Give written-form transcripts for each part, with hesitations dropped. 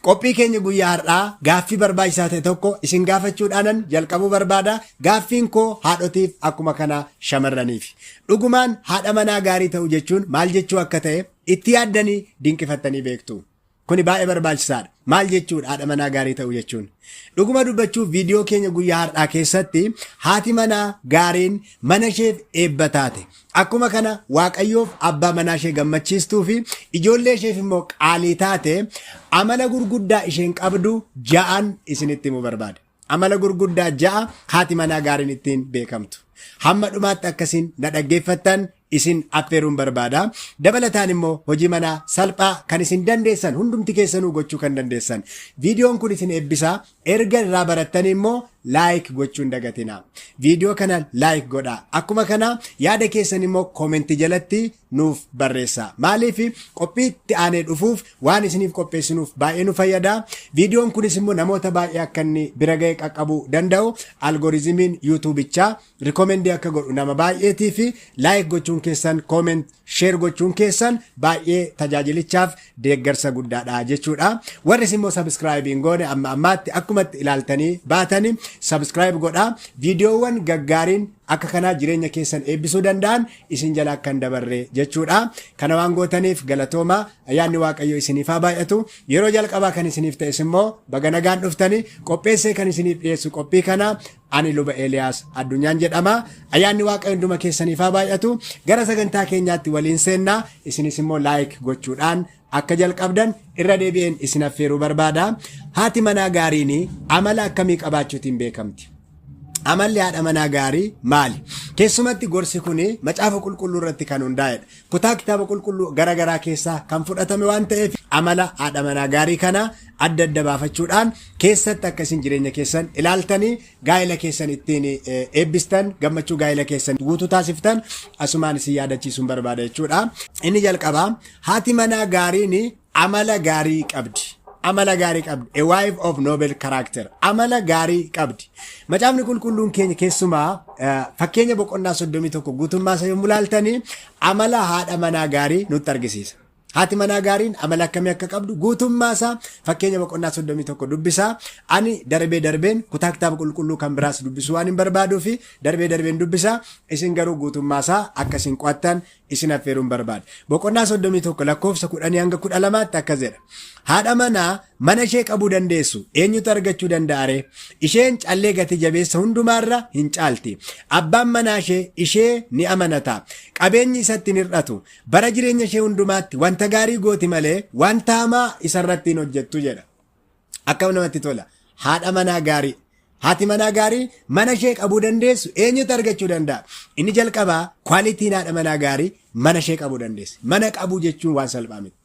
Qophii keenya guyyaa har'aa gaaffii barbaachisaa ta'e tokko isin gaafachuudhaanan jalqabuu barbaada. Gaaffiin koo haadhotiif akkuma kana shamarraniif. Dhugumaan haadha manaa gaarii ta'uu jechuun maal jechuu akka ta'e itti yaaddanii dinqifattanii beektu. Kuni baay'ee barbaachisaadha. Maal jechuudha haadha manaa gaarii ta'uu jechuun? Dhuguma dubbachuuf viidiyoo keenya guyyaa har'aa keessatti haati manaa gaariin mana isheef eebba taate. Akkuma kana Waaqayyoof abbaa manaa ishee gammachiistuu fi ijoollee isheef immoo qaalii taate amala gurguddaa isheen qabdu ja'an isinitti himuu barbaada. Amala gurguddaa 6 haati manaa gaariin ittiin beekamtu. Hamma dhumaatti akkasiin na dhaggeeffattan isin affeeruun barbaada. Dabalataan immoo hojii manaa salphaa kan isin dandeessan hundumti keessanuu gochuu kan dandeessan. Viidiyoon kun isin eebbisa. Erga irraa barattanii immoo like gochuu hin dagatinaa. Viidiyoo kana like godhaa. Akkuma kana yaada keessan immoo koomentii jalatti nuuf barreessaa. Maaliif qophii itti aanee dhufuuf waan isiniif qopheessinuuf baay'ee nu fayyada. Viidiyoon kunis immoo namoota baay'ee akka inni bira ga'e qaqqabuu danda'u algorizimiin yuutuubichaa rikoomendii akka godhu nama baay'eetii fi like gochuun keessan comment share gochuun keessan baay'ee tajaajilichaaf deeggarsa guddaadha jechuudha. Warris immoo subscribe hin goone amma ammaatti akkumatti ilaaltanii baatanii subscribe godhaa. Viidiyoowwan gaggaariin akka kanaa jireenya keessan eebbisuu danda'an isin jala akka hin dabarre jechuudha. Kana waan gootaniif galatooma. Ayyaanni Waaqayyoo isiniif haa baay'atu. Yeroo jalqabaa kan isiniif ta'es immoo baga nagaan dhuftanii qopheessee kan isiniif dhiyeessu qophii kana ani Luba Eeliyaas Addunyaan jedhama. Ayyaanni Waaqayyo hunduma keessaniif haa baay'atu. Gara sagantaa keenyaatti waliin seennaa. Isinis immoo like gochuudhaan akka jalqabdan irra deebi'een isin affeeruu barbaada. Haati manaa gaariin amala akkamii qabaachuutiin beekamti? Amalli haadha manaa gaarii maali? Keessumatti gorsi kun macaafa qulqulluu irratti kan hundaa'edha. Kutaa kitaaba qulqulluu gara garaa keessaa kan fudhatame waan ta'eef amala haadha manaa gaarii kana adda adda baafachuudhaan keessatti akka isin jireenya keessan ilaaltanii gaa'ela keessan ittiin eebbistan gammachuu gaa'ela keessan guutuu taasiftan asumaan isin yaadachiisuun barbaada jechuudha. Inni jalqabaa haati manaa gaariin amala gaarii qabdi. Amala gaarii qabdi. A wife of noble character. Amala gaarii qabdi. Macaafni qulqulluun keenya keessumaa fakkeenya boqonnaa 31 guutummaa isaa yommuu ilaaltanii amala haadha manaa gaarii nutti argisiisa. Haati manaa gaariin amala akkamii akka qabdu guutummaa isaa fakkeenya boqonnaa 31 dubbisaa. Ani darbee darbeen kutaa kitaaba qulqulluu kan biraas dubbisuu waan hin barbaaduu fi darbee darbeen dubbisaa. Isin garuu guutummaa isaa akka isin qo'attan isin affeeruun barbaada. Boqonnaa 31 lakkoofsa 10 hanga 12tti akkas jedha. Haadha manaa mana ishee qabuu dandeessu eenyutu argachuu danda'a ree? Isheen callee gati jabeessa hundumaarra hin caalti. Abbaan manaa ishee ishee ni amanata. Qabeenyi isatti hin hir'atu. Bara jireenya ishee hundumaatti wanta gaarii gooti malee wanta hamaa isarratti hin hojjettu jedha. Akkam namatti tola. Haadha manaa gaarii. Haati manaa gaarii mana ishee qabuu dandeessu eenyutu argachuu danda'a? Inni jalqabaa kwaalitiin haadha manaa gaarii mana ishee qabuu dandeessi. Mana qabuu jechuun waan salphaa miti.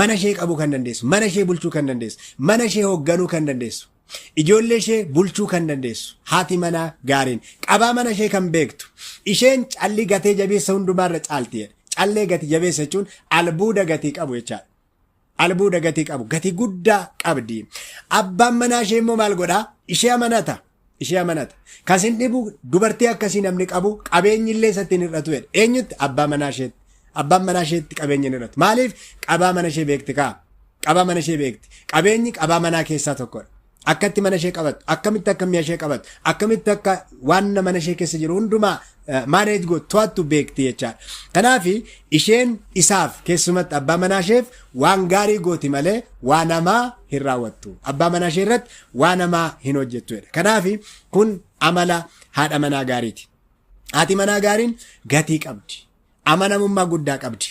Mana ishee qabuu kan dandeessu, mana ishee bulchuu kan dandeessu, mana ishee hoogganuu kan dandeessu, ijoollee ishee bulchuu kan dandeessu, haati manaa gaariin qabaa mana ishee kan beektu, isheen callii gatee jabeessa hundumaarra caalti jedha. Callee gati jabeessa jechuun albuuda gatii qabu jechaadha. Albuuda gatii qabu, gatii guddaa qabdi. Abbaan manaa ishee immoo maal godhaa? Ishee amanata. Ishee amanata. Kan sin dhibu dubartii akkasii namni qabu qabeenyi illee isatti hin hir'atu jedha. Eenyutti? Abbaa manaa isheetti. Abbaan manaa isheetti qabeenyi hin hir'atu. Maaliif? Qabaa mana ishee beekti kaa. Qabaa mana ishee beekti. Qabeenyi qabaa manaa keessaa tokkodha. Akkatti mana ishee qabattu, akkamitti akka mi'a ishee qabattu, akkamitti akka waan mana ishee keessa jiru hundumaa maaneej gootu to'attu beekti jechaadha. Kanaaf isheen isaaf keessumatti abbaa manaa isheef waan gaarii gooti malee waan hamaa hin raawwattu. Abbaa manaa ishee irratti waan hamaa hin hojjettu jedha. Kanaaf kun amala haadha manaa gaariiti. Haati manaa gaariin gatii qabdi. Amanamummaa guddaa qabdi.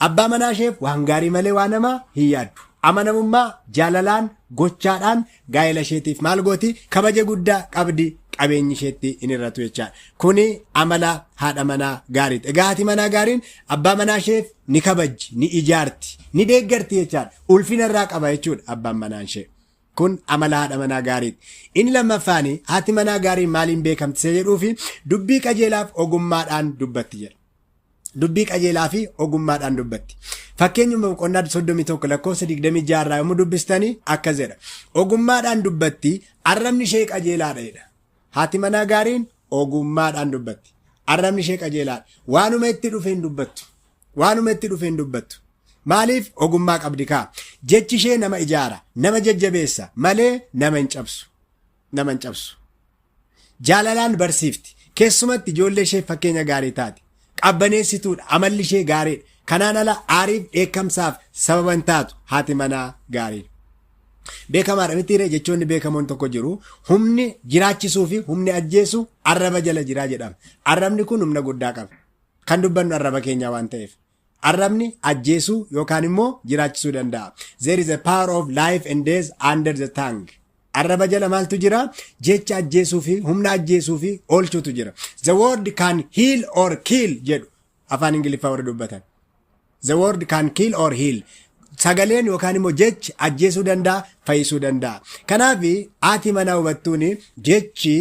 Abbaa manaa isheef waan gaarii malee waan hamaa hin yaaddu. Amanamummaa jaalalaan gochaadhaan gaa'ela isheetiif maal gooti? Kabaja guddaa qabdi qabeenyi isheetti hin hir'atu jechaadha. Kuni amala haadha manaa gaariiti. Egaa haati manaa gaariin abbaa manaa isheef ni kabajji, ni ijaarti, ni deeggarti jechaadha. Ulfina irraa qaba jechuudha abbaan manaa ishee. Kun amala haadha manaa gaariiti. Inni lammaffaan haati manaa gaariin maaliin beekamti isa jedhuu fi dubbii qajeelaaf ogummaadhaan dubbatti jedha. Dubbii qajeelaa fi ogummaadhaan dubbatti. Fakkeenyuma boqonnaa 31 lakkoofsa 26 irraa yommuu dubbistanii akkas jedha. Ogummaadhaan dubbatti arrabni ishee qajeelaadha jedha. Haati manaa gaariin ogummaadhaan dubbatti. Arrabni ishee qajeelaadha. Waanuma itti dhufe hin dubbattu. Waanuma itti dhufe hin dubbattu. Maaliif? Ogummaa qabdi kaa. Jechi ishee nama ijaara, nama jajjabeessa malee nama hin cabsu. Nama hin cabsu. Jaalalaan barsiifti. Keessumatti ijoollee isheef fakkeenya gaarii taati. Qabbaneessituudha. Amalli ishee gaariidha. Kanaan ala aariif dheekkamsaaf sababa hin taatu haati manaa gaariin. Beekamaadha mitiiree jechoonni beekamoon tokko jiru. Humni jiraachisuu fi humni ajjeesu arraba jala jira jedhama. Arrabni kun humna guddaa qaba. Kan dubbannu arraba keenyaa waan ta'eef. Arrabni ajjeesuu yookaan immoo jiraachisuu danda'a. There is a power of life and death under the tongue. Arraba jala maaltu jira? Jecha ajjeesuu fi humna ajjeesuu fi oolchuutu jira. The word can heal or kill jedhu afaan Ingiliffaa warri dubbatan. The word can kill or heal. Sagaleen yookaan immoo jechi ajjeesuu danda'a, fayyisuu danda'a. Kanaaf haati manaa hubattuun jechi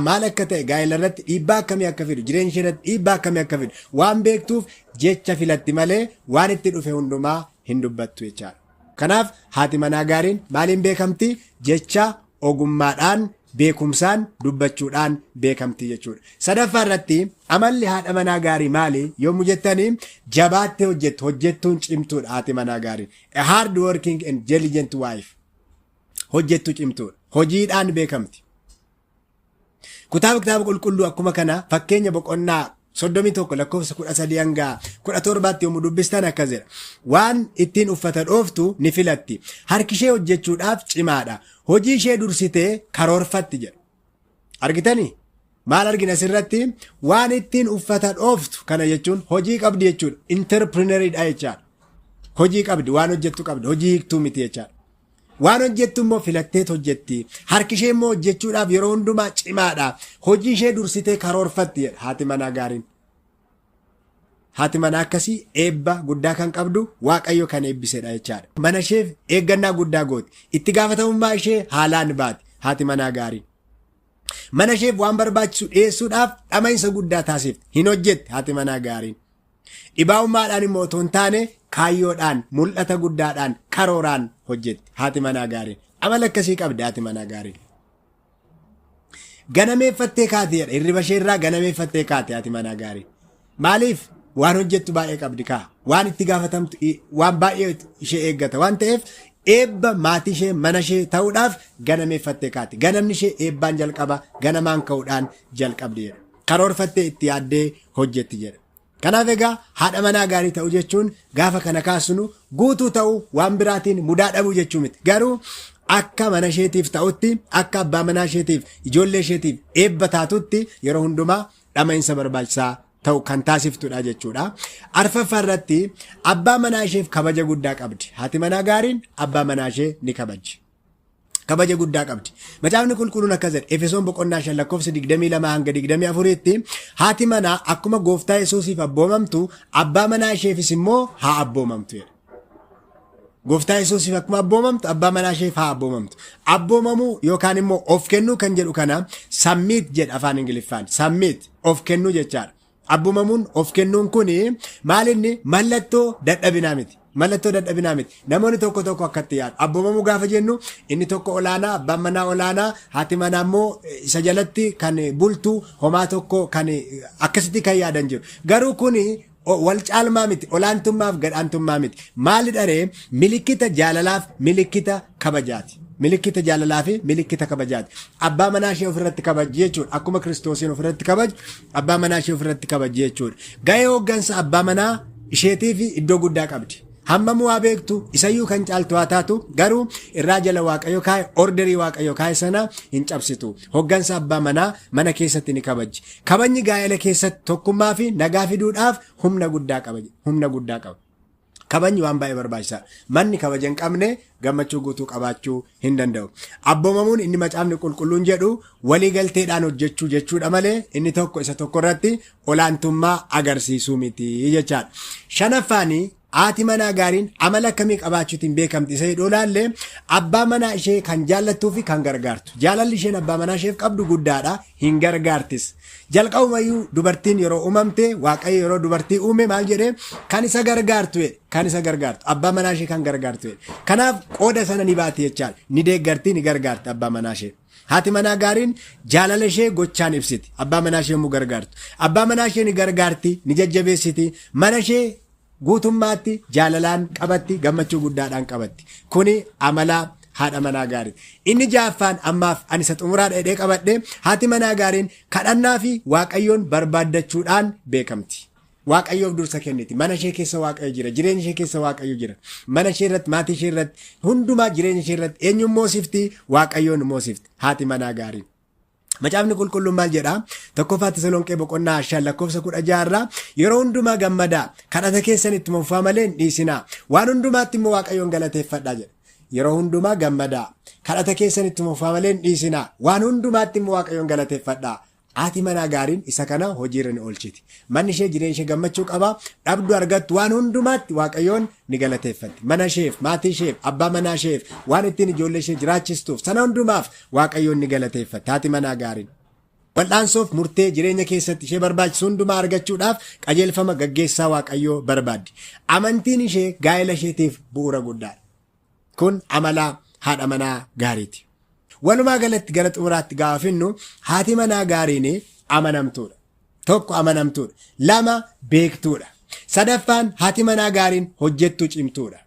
maal akka ta'e, gaa'ela irratti dhiibbaa akkamii akka fidu, jireenya ishee irratti dhiibbaa akkamii akka fidu waan beektuuf jecha filatti malee waan itti dhufe hundumaa hin dubbattu jechaadha. Kanaaf haati manaa gaariin maaliin beekamti? Jecha ogummaadhaan, beekumsaan dubbachuudhaan beekamti jechuudha. Sadaffaa irratti amalli haadha manaa gaarii maali yommuu jettanii, jabaattee hojjettu, hojjettuun cimtuudha haati manaa gaariin. A hard working and diligent wife. Hojjettu cimtuudha. Hojiidhaan beekamti. Kutaa kitaaba qulqulluu akkuma kana Fakkeenya boqonnaa 31 lakkoofsa 13 hanga 17tti yommuu dubbistan akkas jedha. Waan ittiin uffata dhooftu ni filatti. Harki ishee hojjechuudhaaf cimaadha. Hojii ishee dursitee karoorfatti jedha. Argitanii? Maal argina asirratti? Waan ittiin uffata dhooftu kana jechuun hojii qabdi jechuudha. Entrepreneuriidha jechaadha. Hojii qabdi, waan hojjettu qabdi, hojii hiiktuu miti jechaadha. Waan hojjettu immoo filatteet hojjetti. Harki ishee immoo hojjechuudhaaf yeroo hundumaa cimaadha. Hojii ishee dursitee karoorfatti jedha haati manaa gaariin. Haati manaa akkasii eebba guddaa kan qabdu, Waaqayyo kan eebbisedha jechaadha. Mana isheef eeggannaa guddaa gooti. Itti gaafatamummaa ishee haalaan baati haati manaa gaariin. Mana isheef waan barbaachisu dhiyeessuudhaaf dhamainsa guddaa taasifti. Hin hojjetti haati manaa gaariin. Dhibaa'ummaadhaan immoo otoo hin taane kaayyoodhaan, mul'ata guddaadhaan, karooraan hojjetti haati manaa gaariin. Amala akkasii qabdi haati manaa gaariin. Ganameeffattee kaati jedha. Hirriba ishee irraa ganameeffattee kaati haati manaa gaariin. Maaliif? Waan hojjettu baay'ee qabdi kaa. Waan itti gaafatamtu, waan baay'ee ishee eeggata waan ta'eef, eebba maatii ishee, mana ishee ta'uudhaaf ganameeffattee kaati. Ganamni ishee eebbaan jalqaba, ganamaan ka'uudhaan jalqabdi jedha. Karoorfattee itti yaaddee hojjetti jedha. Kanaaf egaa haadha manaa gaarii ta'uu jechuun gaafa kana kaasnu guutuu ta'uu, waan biraatiin mudaa dhabuu jechuu miti. Garuu akka mana isheetiif ta'utti, akka abbaa manaa isheetiif, ijoollee isheetiif eebba taatutti yeroo hundumaa dhamainsa barbaachisaa ta'u kan taasiftudha jechuudha. Arfaffaa irratti abbaa manaa isheef kabaja guddaa qabdi. Haati manaa gaariin abbaa manaa ishee ni kabajji. Kabaja guddaa qabdi. Macaafni qulqulluun akkas jedha. Efesoon boqonnaa 5 lakkoofsa 22 hanga 24tti, haati manaa akkuma gooftaa Yesuusiif abboomamtu abbaa manaa isheefis immoo haa abboomamtu jedha. Gooftaa Yesuusiif akkuma abboomamtu abbaa manaa isheef haa abboomamtu. Abboomamuu yookaan immoo of kennuu kan jedhu kana submit jedha afaan Ingiliffaan. Submit, of kennuu jechaadha. Abboomamuun, of kennuun kun maal inni mallattoo dadhabinaa miti. Mallattoo dadhabinaa miti. Namoonni tokko tokko akkatti yaadu. Abboomamuu gaafa jennu inni tokko olaanaa, abbaan manaa olaanaa, haati manaa immoo isa jalatti kan bultu, homaa tokko kan akkasitti kan yaadan jiru. Garuu kuni wal caalmaa miti, olaantummaaf gadhaantummaa miti. Maali dharee? Milikkita jaalalaaf milikkita kabajaati. Milikkita jaalalaa fi milikkita kabajaati. Abbaa manaa ishee ofirratti kabajji jechuudha. Akkuma Kiristoosiin ofirratti kabaju abbaa manaa ishee ofirratti kabajji jechuudha. Gahee hooggansa abbaa manaa isheetiif iddoo guddaa qabdi. Hammam waa beektu, isayyuu kan caaltu haa taatu, garuu irraa jala Waaqayyo kaa'e, orderii Waaqayyo kaa'e sana hin cabsitu. Hooggansa abbaa manaa mana keessatti ni kabajji. Kabajni gaa'ela keessatti tokkummaa fi nagaa fiduudhaaf humna guddaa qaba. Humna guddaa qaba. Kabajni waan baay'ee barbaachisaadha. Manni kabaja hin qabne gammachuu guutuu qabaachuu hin danda'u. Abboomamuun inni macaafni qulqulluun jedhu walii galteedhaan hojjechuu jechuudha malee inni tokko isa tokko irratti olaantummaa agarsiisuu miti jechaadha. Shanaffaani, haati manaa gaariin amala akkamii qabaachuutiin beekamti isa jedhu ilaalle, abbaa manaa ishee kan jaallattuu fi kan gargaartu. Jaalalli isheen abbaa manaa isheef qabdu guddaadha, hin gargaartis. Jalqabumayyuu dubartiin yeroo uumamte, Waaqayyo yeroo dubartii uume maal jedhee? Kan isa gargaartu jedhe, kan isa gargaartu, abbaa manaa ishee kan gargaartu jedhe. Kanaaf qooda sana ni baati jechaadha. Ni deeggarti, ni gargaarti abbaa manaa ishee. Haati manaa gaariin jaalala ishee gochaan ibsiti. Abbaa manaa ishee yommuu gargaartu. Abbaa manaa ishee ni gargaarti, ni jajjabeessiti. Mana ishee guutummaatti jaalalaan qabatti, gammachuu guddaadhaan qabatti. Kuni amala haadha manaa gaariiti. Inni ja'affaan ammaaf ani isa xumuraa jedhee qabadhe, haati manaa gaariin kadhannaa fi Waaqayyoon barbaaddachuudhaan beekamti. Waaqayyoof dursa kenniti. Mana ishee keessa Waaqayyo jira. Jireenya ishee keessa Waaqayyo jira. Mana ishee irratti, maatii ishee irratti, hundumaa jireenya ishee irratti eenyuun moosifti? Waaqayyoon moosifti. Haati manaa gaariin. Macaafni qulqulluun maal jedhaa? Tokkoffaa Tasalonqee boqonnaa 5 lakkoofsa 16 irraa, yeroo hundumaa gammadaa, kadhata keessan ittuma fufaa malee hin dhiisinaa, waan hundumaatti immoo Waaqayyoon galateeffadhaa jedha. Yeroo hundumaa gammadaa, kadhata keessan ittuma fufaa malee hin dhiisinaa, waan hundumaatti immoo Waaqayyoon galateeffadhaa. Haati manaa gaariin isa kana hojiirra ni oolchiti. Manni ishee, jireenya ishee gammachuu qaba. Dhabdu argattu waan hundumaatti Waaqayyoon ni galateeffatti. Mana isheef, maatii isheef, abbaa manaa isheef, waan ittiin ijoollee ishee jiraachistuuf sana hundumaaf Waaqayyoon ni galateeffatti. Haati manaa gaariin. Wal'aansoof murtee jireenya keessatti ishee barbaachisu hundumaa argachuudhaaf qajeelfama gaggeessaa Waaqayyoo barbaaddi. Amantiin ishee gaa'ela isheetiif bu'uura guddaadha. Kun amala haadha manaa gaariiti. Walumaa galatti gara xumuraatti gaafa finnu, haati manaa gaariin amanamtuudha. Tokko, amanamtuudha. Lama, beektuudha. Sadaffaan, haati manaa gaariin hojjettuu cimtuudha.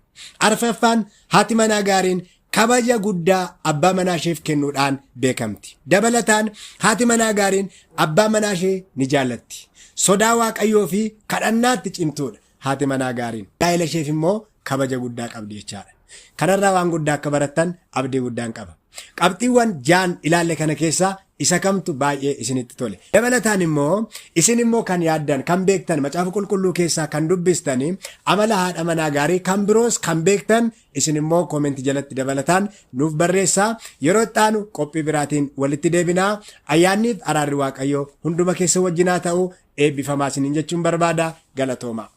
Arfaffaan, haati manaa gaariin kabaja guddaa abbaa manaa isheef kennuudhaan beekamti. Dabalataan haati manaa gaariin abbaa manaa ishee ni jaallatti. Sodaa Waaqayyoo fi kadhannaatti cimtuudha haati manaa gaariin. Gaa'ela isheef immoo kabaja guddaa qabdi jechaadha. Kanarraa waan guddaa akka barattan abdii guddaan qaba. Qabxiiwwan jaan ilaalle kana keessaa isa kamtu baay'ee isinitti tole? Dabalataan immoo isin immoo kan yaaddan, kan beektan, macaafa qulqulluu keessaa kan dubbistan, amala haadha manaa gaarii kan biroos kan beektan isin immoo koomentii jalatti dabalataan nuuf barreessaa. Yeroo itti aanu qophii biraatiin walitti deebinaa. Ayyaanniif araarri Waaqayyoo hunduma keessa wajjinaa ta'u. Eebbifamaa isiniin jechuun barbaada. Galatoomaa.